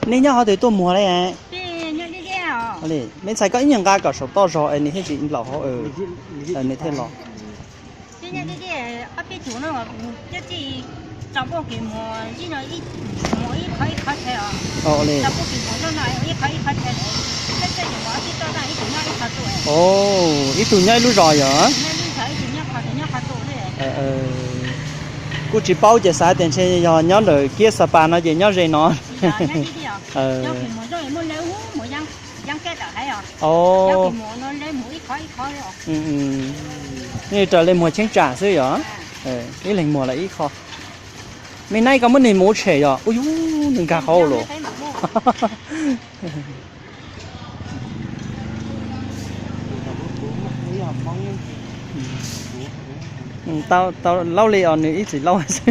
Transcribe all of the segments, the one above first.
Nej nyob qhov twg tuaj muag li? Me ntxhais koj ib nyuag nqa kom saum toj zog es nws thiaj tsis nplaum hauv, nws thiaj los. Li, ib tug nyob ib lub zos yom. Kuj tsis paub ces xav tias ntshe yog nyob ntawm kiab Xa Pas no ces nyob ze no. Nej raws li muag cheeb tsam xwb yom. Ib leeg muag lawm ib qho. Me naib koj muab nws mus tshem yom. Ub yub, nws nkag qhov los. Tau, tau laub li os, nws ib txwm laub xwb.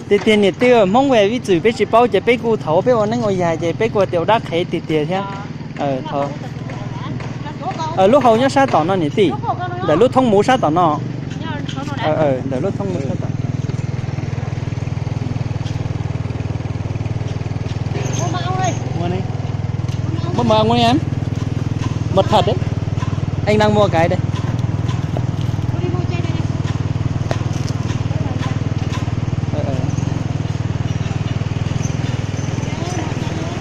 Tiag tiag niam tij, Hmoob vim txwm peb tsis paub ces peb kuj thaum peb ua neeb ua yaig ces peb kuj tias ua dab qhev tiag tiag thiab. Lub hau nyob sab tom no niam tij, ntawm lub thoob muv sab tom no. Ntawm lub thoob muv sab tom. Muaj mov ngu li, mov thật đấy. Anh đang mua cái đây.